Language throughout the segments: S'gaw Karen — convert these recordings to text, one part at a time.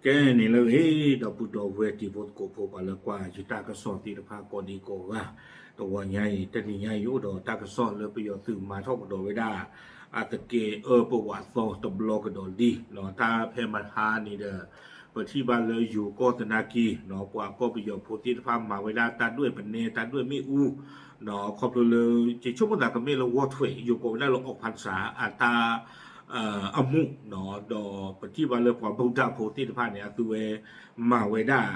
ကဲန့ၣ်လၢအဂ့ၤ ဒီပုၢ်ဒီဝဲၢ်တံၤဖိသကိးဖိ ပှၤလၢကွၢ်ယတၢ်ကစီၣ်သ့ၣ်တဖၣ်ကိးဒံကိးဂၤ, တဂီၤညါအံၤ တနံၤညါအံၤ အိၣ်ဒီးတၢ်ကစီၣ်လၢပယီၤသုးမၤထီၣ်ကဒီးဝဲဒၣ် အသကဲးအၢပဝးသီတဘျီကဒီးလံ, တၢ်ဖဲမဟါန့ၣ်ဒီး ပထံၣ်ဘၣ်လၢယိၤကီၢ်သနာ်က့ ပှၤကီၢ်ပယီၤဖိသ့ၣ်တဖၣ် မၤဝဲဒၣ်တၢ်ဒွဲၣ်ပနဲ တၢ်ဒွဲၣ်မ့ၣ်အူ, ခီဖျိလၢ ယဆိကမိၣ်သးကမ့ၢ်လၢဝီထွဲး ယိၤကိးဝဲဒၣ်လၢ အီၣ်ဖၣ်စၣ် အတၢ် အမူး, ဒီးပထံၣ်ဘၣ်လၢပှၤဗုဒ္ဓဖိသ့ၣ်တဖၣ်န့ၣ် အသုဝဲမၤဝဲဒၣ်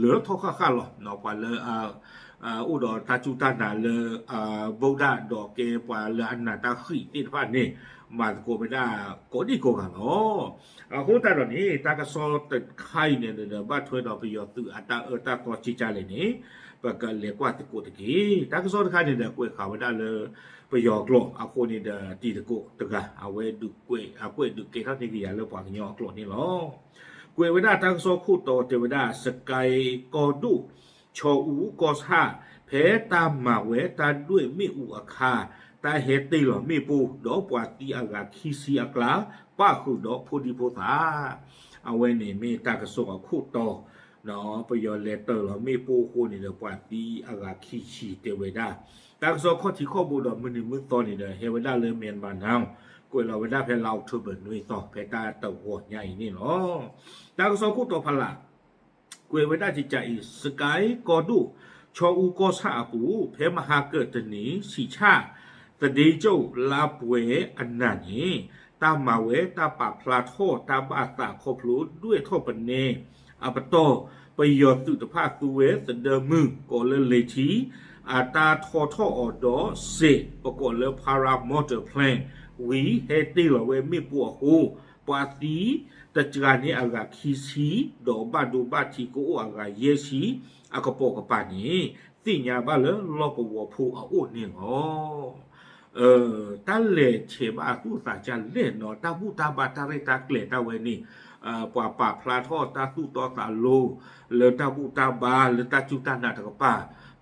လၢထီၣ်ဃၣ်ဃၣ်လီၤ, ပှၤလၢ အိၣ်ဒီးတၢ်စူၢ်တၢ်နာ်လၢ ဗုဒ္ဓ ဒီးကဲပှၤလၢအနာ်တၢ်ဃံးသ့ၣ်တဖၣ်န့ၣ် မၤသကိးဝဲဒၣ်ကိးဒံကိးဂၤလီၤ. အဃိသတးဒီးန့ၣ် တၢ်ကစီၣ်တခါအံၤန့ၣ်ဒီး ဘၣ်ထွဲဒီးပယီၤသုးအတၢ်အၢတၢ်သီက့ကၢ်လဲၣ်န့ၣ် ပကလဲၤကွၢ်သကိးတက့ၢ်. တၢ်ကစီၣ်တခါန့ၣ်ဒီး ကွဲးဃာ်ဝဲဒၣ်လၢ ပယီၤကျိာ်အဃိန့ၣ်ဒီး တံၤသကိးတဂၤ အဝဲဒုးကွဲး အကွဲးဒုးကဲထီၣ်န့ၢ်က့ၤယၤလၢပှၤကညီအကျိာ်န့ၣ်လီၤ. ကွဲးဝဲဒၣ်တၢ်ကစီၣ်ခိၣ်တီတဲဝဲဒၣ် စကဲကီၢ်ဒိၣ် ခၠီအူကီၢ်ဆၣ် ဖဲတၢ်မၤဝဲတၢ်ဒွဲၣ်မ့ၣ်အူအခါ တၢ်ဟဲတ့ၢ်လီၤမ့ၣ်ပိၢ် ဒီးပှၤသံအဂၤခံဆံအကျါ ပၣ်ဃုာ်ဒီးဖိဒံဖိသၣ် အဝဲန့ၣ်မ့ၢ်တၢ်ကစီၣ်အခိၣ်တီ ပယီၤလဲၤတ့ၢ်လီၤမ့ၣ်ပိၢ်အဃိန့ၣ်ဒီး ပှၤသံအဂၤခံဆံတဲဝဲဒၣ်. တၢ်ကစီၣ်ခီၣ်ထံးခီၣ်ဘိဒီးမုၢ်နံၤမုၢ်သီန့ၣ်ဒီး ဟဲဝဲဒၣ်လၢ Myanmar Now ကွဲးလီၤဝဲဒၣ်ဖဲလါအီးကထိဘၢၣ်နွံသီ ဖဲတၢ်တဂီၤညါအံၤန့ၣ်လီၤ. တၢ်ကစီၣ်ခိၣ်တီဖးလၢ် ကွဲးဝဲဒၣ်ကကးအံၤ စကဲကီၢ်ဒိၣ် ခၠီအူကီၢ်ဆၣ်အပူၤ ဖဲမဟါကတနံၤ ဆံးဆၣ် သဒ့ကၠိၣ် လါပှဲၤအနံၤန့ၣ် တၢ်မၤဝဲတၢ်ပာ်ဖျါထီၣ်တၢ်ဘၣ်သးခီဖျိဒွဲၣ်ထီၣ်ပနဲ အပတီၢ် ပယီၤသုးတဖၣ်သူဝဲသဒၢမုၢ် ကိးလၢလ့ၤထံ အတၢ်ထီထီၣ်အီၤဒီးစဲး ပကိးလၢ paramotor plane ဝံၤ ဟဲတ့ၢ်လီၤဝဲမ့ၣ်ပိၢ်အဃိ ပှၤသံတစှၤန့ၢ်အဂၤခံဆံ ဒီးဘၣ်ဒိဘၣ်ထံးကအိၣ်အဂၤယဲၢ်ဆံ အကပိာ်ကပၤန့ၣ် သ့ၣ်ညါဘၣ်လၢလီၢ်ကဝီၤဖိအအိၣ်န့ၣ်လီၤ. တၢ်လဲၤဆဲးဘၣ်အသူၣ်အသးကလဲၣ်နီၤ တၢ်ဘူၣ်တၢ်ဘါတၢ်ရဲၣ်တၢ်ကျဲၤတၢ်ဝဲန့ၣ် ပှၤပာ်ဖျါထီၣ်တၢ်သူၣ်တီသးလိၤ လၢတၢ်ဘူၣ်တၢ်ဘါ လၢတၢ်စူၢ်တၢ်နာ်တကပၤ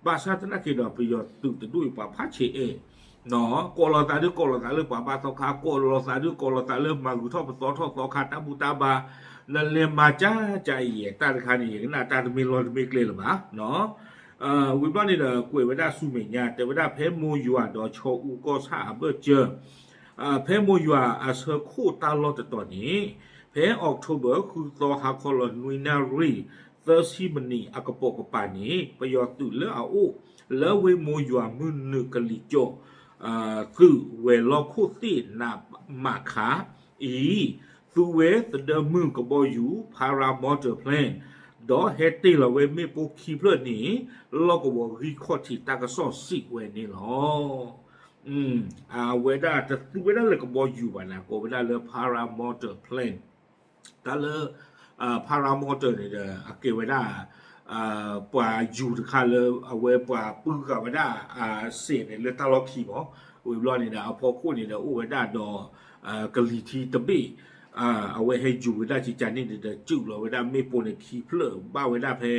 ဘၣ်ဆၣ်သနာ်က့ဒီး ပယီၤသုးတဒူၣ်အံၤပှၤဖးဆဲးအဲၣ် ကိးလီၤသးဒုးကိးလီၤသးလၢပှၤဘါသီခါ ကိးလီၤသးဒုးကိးလီၤသးလၢမၤဂုာ်ထီၣ်ပသီထီၣ်သီခါတၢ်ဘူၣ်တၢ်ဘါ နလဲၤမၤကၢ်ကၢ်အံၤ တၢ်တခါန့ၣ် ယကနၣ်တၢ်တမ့ၢ်လီၢ်တမ့ၢ်ကျဲလၢၤဘၣ် ဝံၤဘျီန့ၣ်ဒီး ကွဲးဝဲဒၣ်ဆူမဲာ်ညါ တဲဝဲဒၣ်ဖဲမိၢ်ယွၤဒီးခၠီအူကီၢ်ဆၣ်အဘၢၣ်စၢၤ ဖဲမိၢ်ယွၤအဆၢခိၣ်တၢ်လီၢ်တတီၤန့ၣ် ဖဲ October ဃုသီဟါခီလီၤနွံနၣ်ရံၣ် သၢဆံမံးနံးအကပိာ်ကပၤန့ၣ် ပယီၤသုးလၢအအိၣ်လၢဝ့ၢ်မိၢ်ယွၤမုၢ်နုာ်ကလံၤကၠီၣ် သုးဝဲၤလီၢ်ခိၣ်သ့ၣ်နးမးခးအံၤ သူဝဲသဒၢမုၢ်ကဘီယူၤ paramotor plane ဒီးဟဲတ့ၢ်လီၤဝဲမ့ၣ်ပိၢ်ခံဖျၢၣ်န့ၣ် လီၢ်ကဝီၤဂံၢ်ခီၣ်ထံးတၢ်ကစီၣ်စံးဝဲန့ၣ်လီၤ. အဝဲဒၣ်တသူဝဲဒၣ်လၢကဘီယူၤဘၣ်န့ၣ် ကိးဝဲဒၣ်လၢ paramotor plane တၢ်လၢ paramotor န့ၣ်ဒီး အကဲဝဲဒၣ် ပှၤယူၤတခါလၢ အဝဲပှၤပုၢ်ဃာ်ဝဲဒၣ် စဲးန့ၣ်လၢတၢ်လီၢ်ခံမး ဝံၤဘျီန့ၣ်ဒီး အဖီခိၣ်န့ၣ်ဒီး အိၣ်ဝဲဒၣ်ဒီး ကလံၤထံတဘ့ၣ် အဝဲဟဲယူၤဝဲဒၣ်ကကန့ၣ်ဒီး စူးလီၤဝဲဒၣ်မ့ၣ်ပိၢ်န့ၣ်ခံဖျၢၣ် ဘၣ်ဝဲဒၣ်ဖဲ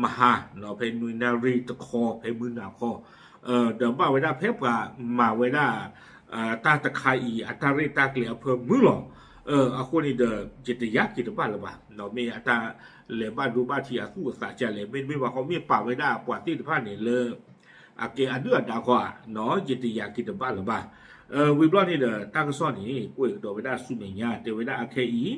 မဟါ ဖဲနွံနၣ်ရံၣ်တခီ ဖဲမုၢ်နၤခီ ဒီးဘၣ်ဝဲဒၣ်ဖဲပှၤမၤဝဲဒၣ် တၢ်တခါအံၤ အတၢ်ရဲၣ်တၢ်ကျဲၤအဖၢမုၢ်လီၤ. အဃိန့ၣ်ဒီး ယတယာ်က့ၤတဘၣ်လၢၤဘၣ် မ့ၢ်အတၢ်လဲၤဘၣ်ဒိဘၣ်ထံးအသူၣ်အသးကလဲၣ် မ့တမ့ၢ်ဘၣ်ဃီ မ့ၢ်ပာ်ဝဲဒၣ်ပှၤသ့ၣ်တဖၣ်န့ၣ်လၢ အကဲအဒုၣ်အဒါခီဧါ ယတယာ်က့ၤတဘၣ်လၢၤဘၣ်. ဝံၤဘျီန့ၣ်ဒီး တၢ်ကစီၣ်န့ၣ် ကွဲးကဒီးဝဲဒၣ်ဆူမဲာ်ညါ တဲဝဲဒၣ်အခဲအံၤ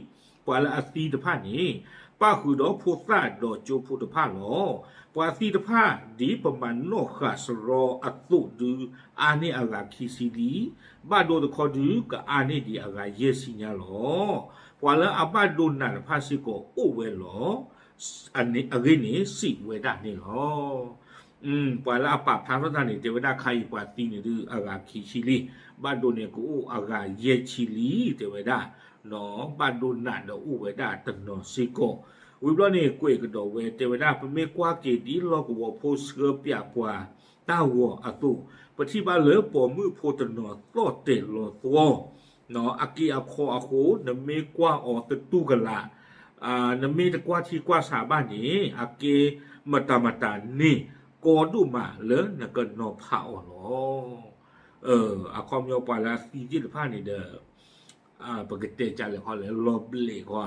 ပှၤလၢအသံတဖၣ်န့ၣ် ပၣ်ဃုာ်ဒီးဖိသၣ်ဒီးကၠိဖိတဖၣ်လီၤ. ပှၤသံတဖၣ် ဒ်ပမၤနီၣ်ဃာ်စရီအသိးဒုး အါန့ၢ်အဂၤခံဆံလံ. ဘၣ်ဒိတခီဒုး ကအါန့ၢ်ဒံးအဂၤယဲၢ်ဆံညါလီၤ. ပှၤလၢအဘၣ်ဒိနးတဖၣ်စ့ၢ်ကီးအိၣ်ဝဲလီၤ. အဂ့ၢ်န့ၣ်စံးဝဲဒၣ်န့ၣ်လီၤ. ပှၤလၢအပာ်ဖျါထီၣ်တၢ်န့ၣ် တဲဝဲဒၣ်ခါအံၤပှၤသံန့ၣ်ဒုးအဂၤခံဆံလံ. ဘၣ်ဒိန့ၣ်ကအိၣ်အဂၤယဲၢ်ဆံလံ တဲဝဲဒၣ် ဘၣ်ဒိနးဒီးအိၣ်ဝဲဒၣ်တနီၤစ့ၢ်ကီး. ဝံၤဘျီန့ၣ် ကွဲးကဒီးဝဲ တဲဝဲဒၣ် ပမ့ၢ်ကွၢ်က့ၤဒ်လီၢ်ကဝီၤဖိဆှၢပၠးပှၤတၢ်ဂီၤအသိး ပထံၣ်ဘၣ်လၢပိာ်မုၣ်ဖိတနီၤသီၣ်တဲာ်လီၤသွီ အက့အခီအဃိ နမ့ၢ်ကွၢ်အီၤသတူၢ်ကလာ် နမ့ၢ်တကွၢ်ထံကွၢ်ဆးဘၣ်န့ၣ် အကဲမတၤမတၤန့ၣ် ကီဒိၣ်မးလၢနကနီၤဖးအီၤလီၤ. အခီပညီပှၤလၢအသံသ့ၣ်တဖၣ်န့ၣ်ဒီး ပကတဲကလဲာ်ခီလဲၣ် လီၤဘျဲးခီဧါ,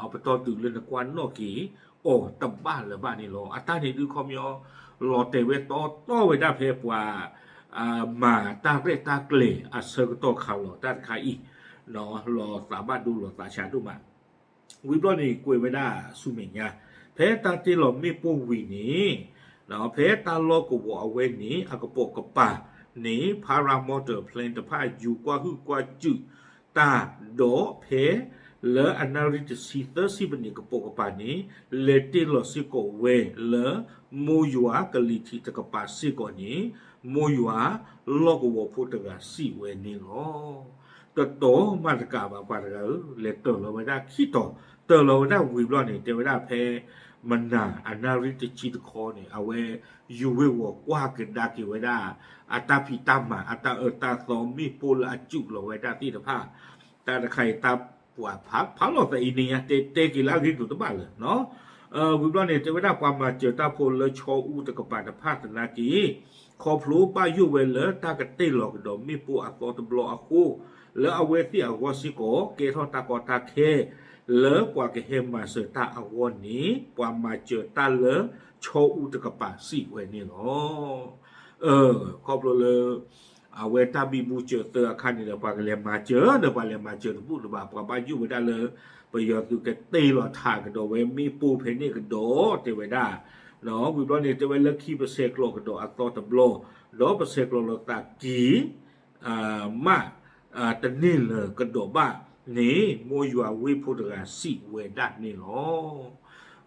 အပတီၢ်တုၤလၢနကွၢ်နီၣ်က့ၤအီၤတဘၣ်လၢၤဘၣ်န့ၣ်လီၤ. အတၢ်န့ၣ်ဒုးခီပညီ လီၤတဲာ်ဝဲတီတီဝဲဒၣ်ဖဲပှၤ မၤတၢ်ရဲၣ်တၢ်ကျဲၤအဆၢကတီၢ်ခါလီၤ. တၢ်တခါအံၤ လီၤသးဘၣ်ဒိလီၤသးဆးဒိၣ်မး. ဝံၤဘျီန့ၣ် ကွဲးဝဲဒၣ်ဆူမဲာ်ညါ ဖဲတၢ်တ့လီၤမ့ၣ်ပိၢ်ဝံၤန့ၣ် ဖဲတၢ်လီၢ်ကဝီၤအဝဲန့ၣ် အကပိာ်ကပၤန့ၣ် paramotor plane တဖၣ် ယူၤကွၢ်ဟုၣ်ကွၢ်စူၣ်တၢ်ဒီးဖဲ လၢအနၣ်ရံၣ်တဆံသၢဆံမံးနံးကပိာ်ကပၤန့ၣ် လဲၤတ့လီၤစ့ၢ်ကီးဝဲလၢ မိၢ်ယွၤကလံၤထံးတကပၤစ့ၢ်ကီးန့ၣ် မိၢ်ယွၤလီၢ်ကဝီၤဖိတဂၤစံးဝဲန့ၣ်လီၤ. တတီၤမးတကးဘၣ် ပှၤတဂၤဧၢ, လဲၤတၢၤလီၤဝဲဒၣ်ခံတီၤ, တၢၤလီၤဝဲဒၣ်ဝံၤဘျီန့ၣ် တဲဝဲဒၣ်ဖဲ မနၤအနၣ်ရံၣ်တဆံတခီန့ၣ် အဝဲ ယူၤဝ့ၤဝီၤကွၢ်ကဒါက့ၤဝဲဒၣ် အတၢ်ဖံးတၢ်မၤ အတၢ်အၢတၢ်သီ မ့ၣ်ပိၢ်လၢအစူးလီၤဝဲဒၣ်သ့ၣ်တဖၣ် တၢ်တခါအံၤ တၢ်ပှၤဖးဖးလီၤသးအံၤန့ၣ်ညါ တဲတဲက့ၤလၢအဂ့ၢ်ကျိၤတဘၣ်လၢၤနီၤ. ဝံၤဘျီန့ၣ် တဲဝဲဒၣ်ပှၤမၤစၢၤတၢ်ဖိလၢဆီအူတကပၤတဖၣ်သနာ်က့ ခီဖျိဘၣ်ယိၣ်ဝဲလၢတၢ်ကတ့ၢ်လီၤကဒီးမ့ၣ်ပိၢ်အသီတဘျီအဃိ, လၢအဝဲသ့ၣ်အဂီၢ်စ့ၢ်ကီး ကဲထီၣ်တၢ်ကီတၢ်ခဲ လၢပှၤကဟဲမၤစၢၤတၢ်အဂီၢ်န့ၣ် ပှၤမၤစၢၤတၢ်လၢဆီအူတကပၤစံးဝဲန့ၣ်လီၤ. ခီဖျိလၢ အဝဲတၢ်ဘံဘူစၢၤသၢအခါန့ၣ်ဒီး ပှၤကလဲၤမၤစၢၤဒီး ပှၤလဲၤမၤစၢၤတဘူၣ်တဘၣ် ပှၤဘၣ်ယိၣ်ဝဲဒၣ်လၢ ပယီၤသုးကတ့ၢ်လီၤထးကဒီးဝဲမ့ၣ်ပိၢ်ဖဲန့ၣ်ကဒီး တဲဝဲဒၣ် ဝံၤဘျီန့ၣ် တဲဝဲလၢခံပဆဲးကျိးကဒီးအသီတဘျီ, ဒီးပဆဲးကျိးလိာ်သးက့ၤ မး တန့ၢ်လၢၤကဒီးဘၣ်န့ၣ် မိၢ်ယွၤဝ့ၢ်ဖိတဂၤစံးဝဲဒၣ်န့ၣ်လီ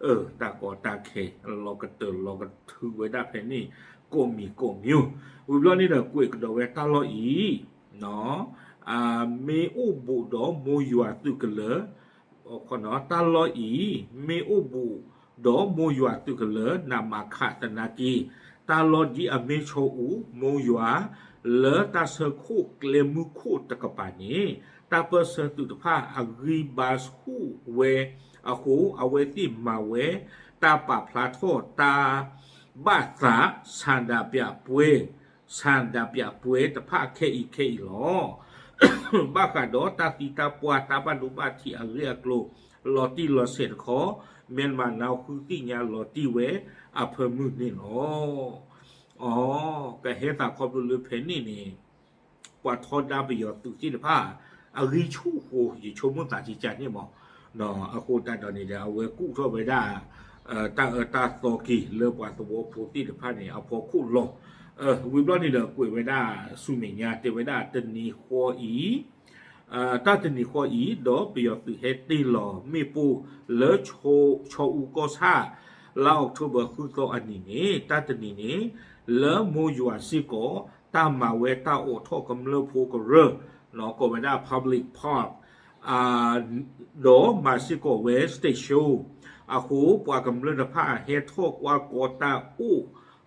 ၤ. တၢ်ကီတၢ်ခဲ လီၤကတၢၢ်လီၤကထုးဝဲဒၣ်ဖဲန့ၣ် ကိးမံၤကိးမံၤ, ဝံၤဘျီန့ၣ်ဒီး ကွဲးကဒီးဝဲတၢ်လီၢ်အံၤ မ့ၢ်အိၣ်ဘူးဒီးမိၢ်ယွၤသုးကလၢၤ တၢ်လီၢ်အံၤ မ့ၢ်အိၣ်ဘူးဒီးမိၢ်ယွၤသုးကလၢၤ နးမးခးသနာ်က့ တၢ်လီၢ်ဒ်အမ့ၢ်ဆီအူ မိၢ်ယွၤ လၢတၢ်ဆၢခိၣ်ကျဲမုၢ်ခိၣ်တကပၤန့ၣ် တၢ်ပၢၢ်ဆၢသုးတဖၣ်အဂံၢ်ဘါဆူၣ်ဝဲအဃိ အဝဲသ့ၣ်မၤဝဲတၢ်ပာ်ဖျါထီၣ်တၢ်ဘၣ်သး ဆန္ဒပြပွဲ ဆန္ဒပြပွဲတဖၣ်ခဲအံၤခဲအံၤလီၤ. ဘၣ်ဃးဒီးတၢ်သံတၢ်ပှၢ်တၢ်ဘၣ်ဒိဘၣ်ထံးအဂ့ၢ်အကျိၤ လီၤတံၢ်လီၤဆဲးတခီ Myanmar Now ဃုသ့ၣ်ညါလီၤတံၢ်ဝဲအဖၢမုၢ်န့ၣ်လီၤ. အ ကဟဲသးခီဖျိလၢဖဲန့ၣ်န့ၣ် ပှၤထီဒါပယီၤသုးသ့ၣ်တဖၣ် အဂံၢ်ဆူၣ်ဃိ ယဆိကမိၣ်သးကကန့ၣ်မး, အဃိသတးဒီးန့ၣ်ဒီး အဝဲကူၣ်ထီၣ်ဝဲဒၣ် တၢ်အၢတၢ်သီက့ၤလၢပှၤသဝီဖိသ့ၣ်တဖၣ်န့ၣ် အဖီခိၣ်လီၤ. ဝံၤဘျီန့ၣ်ဒီး ကွဲးဝဲဒၣ်ဆူမဲာ်ညါ တဲဝဲဒၣ်တနံၤဃီအံၤ တၢ်တနံၤဃီအံၤ ဒီးပယီၤသုးဟဲတ့ၢ်လီၤမ့ၣ်ပိၢ်လၢ ဆီအူကီၢ်ဆၣ် လါအီးကထိဘၢၣ်ဃုသီအနံၤန့ၣ် တၢ်တနံၤန့ၣ် လၢမိၢ်ယွၤစ့ၢ်ကီး တၢ်မၤဝဲတၢ်အိးထီၣ်ကမျၢၢ်ဖိကရၢ ကိးဝဲဒၣ် public park ဒီးမၤစ့ၢ်ကီးဝဲ stage show အဃိ ပှၤကမျၢၢ်တဖၣ်ဟဲထီၣ်ကွၢ်ကီတၢ်အိၣ်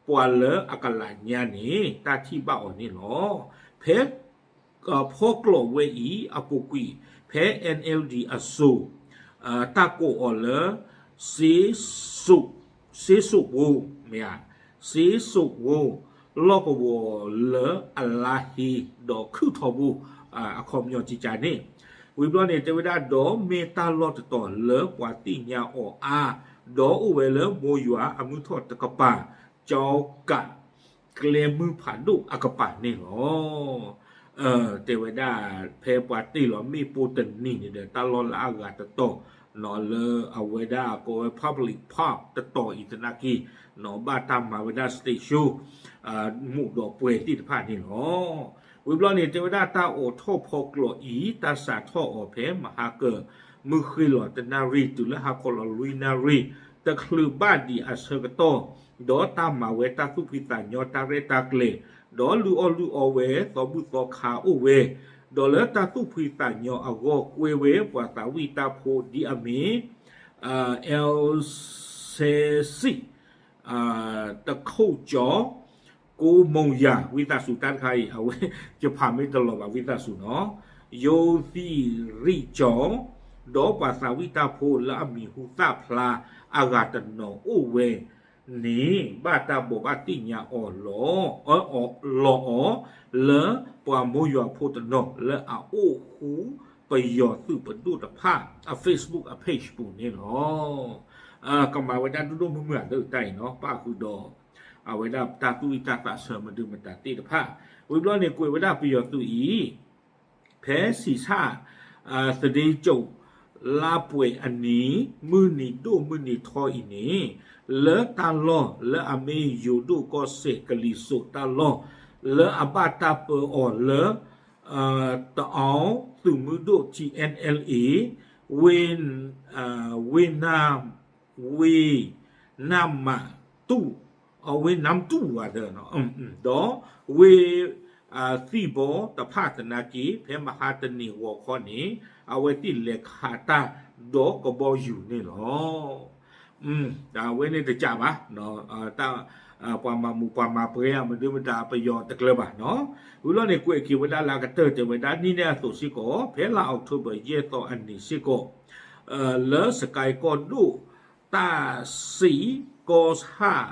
ပှၤလၢအကလးညါန့ၣ် တၢ်ထံၣ်ဘၣ်အီၤန့ၣ်လီၤ. ဖဲ ဖီကျိးဝဲအံၤအပူၤကွံာ် ဖဲ NLD အစိၤ တၢ်ကိးအီၤလၢ စ့စိး စ့စိးဝိ မ့ၢ်ဧါ, စ့စိးဝိ လီၢ်ကဝီၤလၢအလါဟ့ဒီးခုၣ်ထီဘိ အခီပညီကကန့ၣ်, ဝံၤဘျီန့ၣ် တဲဝဲဒၣ်ဒီးမ့ၢ်တၢ်လီၢ်တတီၤလၢပှၤသ့ၣ်ညါအီၤအါ, ဒီးအိၣ်ဝဲလၢမိၢ်ယွၤအမုၢ်ထီၣ်တကပၤ ကၠီကး ကျဲမုၢ်ဖးဒိၣ်အကပၤန့ၣ်လီၤ. တဲဝဲဒၣ် ဖဲပှၤတ့ၢ်လီၤမ့ၣ်ပိၢ်တနံၤန့ၣ်ဒီး တၢ်လီၢ်လၢအဂၤတတီၤ လၢအဝဲဒၣ်ကိးဝဲ public park တတီၤအံၤသနာ်က့ ဘၣ်တၢ်မၤဝဲဒၣ် stage show မူးဒီးပွဲသ့ၣ်တဖၣ်န့ၣ်လီၤ. ဝံၤဘျီန့ၣ် တဲဝဲဒၣ်တၢ်အိးထီၣ်ဖီကျိးအံၤ တၢ်စးထီၣ်အီၤဖဲမဟါကၢ မုၢ်ဃ့ၢ်လီၤတနၣ်ရံၣ် တုၤလၢဟါခီလီၤလွံၢ်နၣ်ရံၣ် တချုးဘၣ်ဒံးအဆၢကတီၢ် ဒီးတၢ်မၤဝဲတၢ်သူၣ်ဖှံသးညီတၢ်ရဲၣ်တၢ်ကျဲၤ, ဒီးလုၢ်အီၣ်လုၢ်အီဝဲသီဘူၣ်သီခါအိၣ်ဝဲ, ဒီးလၢတၢ်သူၣ်ဖှံသးညီအဂီၢ်ကွဲဝဲပှၤသးဝံၣ်တၢ်ဖိဒ်အမ့ၢ် အဲလ်စဲစံၣ် တခိၣ်ကၠီ ကိမိၢ်ယၤ ဝံသးစူၤတၢ်တခါအံၤ အဝဲ ယဖးမ့ၢ်တလီၤဘၣ် ဝံသးစူၤနီၤ, ယိၤသံၣ်ရံၣ်ကၠီ ဒီးပှၤသးဝံၣ်တၢ်ဖိလၢအမံၤဟူသၣ်ဖျါအဂၤတနီၤအိၣ်ဝဲန့ၣ် ဘၣ်တၢ်ဘိးဘၣ်သ့ၣ်ညါအီၤလီၤ, လီၤအီၤ လၢပှၤမိၢ်ယွၤဖိတနီၤလၢအအိၣ်ဃူ ပယီၤသုးပဒိၣ်တဖၣ်အ Facebook အ page ပူၤန့ၣ်လီၤ. ကမၤဝဲဒၣ်ဒိၣ်ဒိၣ်မုၢ်မုၢ်အသးတၢ်အံၤနီၤ ပၣ်ဃုာ်ဒီး အဝဲဒၣ်တၢ်သူၣ်ဝံၣ်တၢ်သးဆၢမဒုမတၤသ့ၣ်တဖၣ် ဝံၤဘျီန့ၣ်ကွဲးဝဲဒၣ်ပယီၤသုးအံၤ ဖဲဆံးဆၣ် သဒ့ကၠိၣ် လါပှဲၤအနံၤ မုၢ်နံၤဒိၣ်မုၢ်နံၤထီအံၤန့ၣ် လၢတၢ်လီၢ်လၢအမ့ၢ်ယိၤဒိၣ်ကီၢ်စဲၣ်ကလံၤစိးတၢ်လီၢ် လၢအဘၣ်တၢ်ပၢအီၤလၢ တအီသုးမုၢ်ဒိၣ် T N L A ဝ့ၢ် ဝ့ၢ်နၢ် ဝ့ၢ်နၢ်မးတူၣ် အဝ့ၢ်နၢ်မတူၣ်ဝဲသၢ ဒီးဝ့ၢ် သံၣ်ဘီတဖၣ်သနာ်က့ ဖဲမဟါတနံၤဂီၤခီန့ၣ် အဝဲသ့ၣ်လဲၤခးတၢ်ဒီးကဘီယူၤန့ၣ်လီၤ. အဝဲန့ၣ်တကးဘၣ် ပှၤမၤမူးပှၤမၤပှဲၤအမဒုမတၤပယီၤတကျၢၤဘၣ်နီၤ. ဝံၤလီၤန့ၣ်ကွဲးက့ၤဝဲဒၣ်လၢအကတၢၢ်တဲဝဲဒၣ် နံၣ်နဲၣ်အသိးစ့ၢ်ကီး ဖဲလါအီးကထိဘၢၣ် ယဲၢ်သီအနံၤစ့ၢ်ကီး လၢစကဲကီၢ်ဒိၣ် တၢ်စံၣ်ကီၢ်ဆၣ်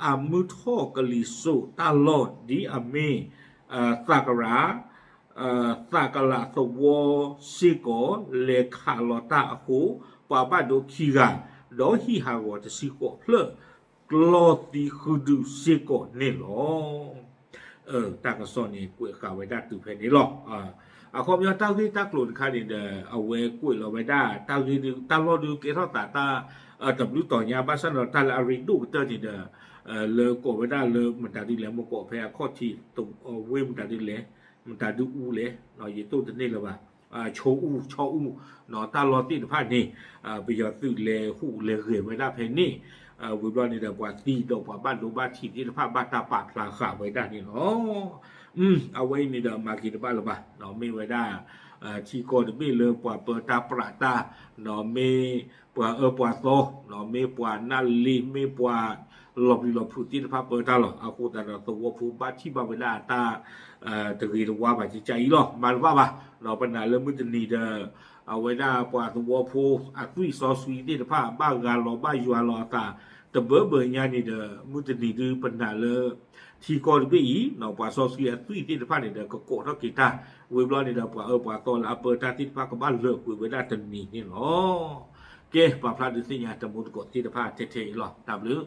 အမုၢ်ထီၣ်ကလံၤစိးတၢ်လီၢ်ဒ်အမ့ၢ် သးကရၢ သးကလးသဝီစ့ၢ်ကီး လဲၤခးလီၤတၢ်အဃိ ပှၤဘၣ်ဒိခံဂၤ ဒီးဟံၣ်ဟးဂီၤတဆံဃိးဖျၢၣ် ကျီသံဃုဒုစ့ၢ်ကီးန့ၣ်လီၤ. တၢ်ကစီၣ်န့ၣ် ကွဲးဃာ်ဝဲဒၣ်တုၤဖဲန့ၣ်လီၤ. အခီပညီတၢ်ဂ့ၢ်တၢ်ကျိၤတခါန့ၣ်ဒီး အဝဲကွဲးလီၤဝဲဒၣ် တၢ်ဂ့ၢ်ဒု တၢ်လီၢ်ဒုကဲထီၣ်သးတၢ် တဘျုးတီၤညါ ဘၣ်ဆၣ်ဒီးတၢ်လၢအရ့ဒိၣ်ကတၢၢ်န့ၣ်ဒီး လၢကိးဝဲဒၣ်လၢမတၤဒုလဲၣ် မ့ၢ်ကိးဖဲအခီၣ်ထံး ဝ့ၢ်မတၤဒုလဲၣ် မတၤဒုအူလဲၣ် ယသိၣ်တန့ၢ်လၢၤဘၣ် ဆိအူ ဆီအူ တၢ်လီၢ်သ့ၣ်တဖၣ်န့ၣ် ပယီၤသုးလဲၤဟူးလဲၤဂဲၤဝဲဒၣ်ဖဲန့ၣ် ဝံၤဘျီန့ၣ်ဒီး ပှၤသံဒီးပှၤဘၣ်ဒိဘၣ်ထံးသ့ၣ်တဖၣ်ဘၣ်တၢ်ပာ်ဖျါဃာ်ဝဲဒၣ်န့ၣ်လီၤ. အဝဲအံၤန့ၣ်ဒီးမၤက့ၤတဘၣ်လၢၤဘၣ် မ့ၢ်ဝဲဒၣ် ထံကီၢ်တဘ့ၣ်လၢပှၤပၢတၢ်ပြးတၢ် မ့ၢ်ပှၤအၢပှၤသီ မ့ၢ်ပှၤနၢ်လ့ မ့ၢ်ပှၤလီၤပျံၤလီၤဖုးသ့ၣ်တဖၣ်ပၢတၢ်လီၤ. အဃိသတးဒီးသဝီဖိဘၣ်ထံၣ်ဘၣ်ဝဲဒၣ်တၢ် တဂ့ၤတဝါဘၣ်ကကါအံၤလီၤ. မၤတဘၣ်ဘၣ် ပနာ်လၢမုၢ်တနံၤဒီး အဝဲဒၣ်ပှၤသဝီဖိအသွံၣ်စီဆှံသ့ၣ်တဖၣ် ဘၣ်ဂၤလီၤဘၣ်ယွၤလီၤအသး တဘၢဘၢညါန့ၣ်ဒီး မုၢ်တနံၤဒုပနာ်လၢ ထံကီၢ်တဘ့ၣ်အံၤ ပှၤစီဆှံအသွံၣ်သ့ၣ်တဖၣ်န့ၣ်ဒီး ကကိးထီၣ်က့ၤတၢ် ဝံၤဘျီန့ၣ်ဒီး ပှၤအၢပှၤသီလၢအပၢတၢ်သ့ၣ်တဖၣ်ကဘၣ်လၢာ်ကွံာ်ဝဲဒၣ်တနံၤန့ၣ်လီၤ. ကဲ ပာ်ဖျါဒုးသ့ၣ်ညါတမူတကိးသ့ၣ်တဖၣ်ထဲထဲအံၤလီၤ. တၢ်ဘျုး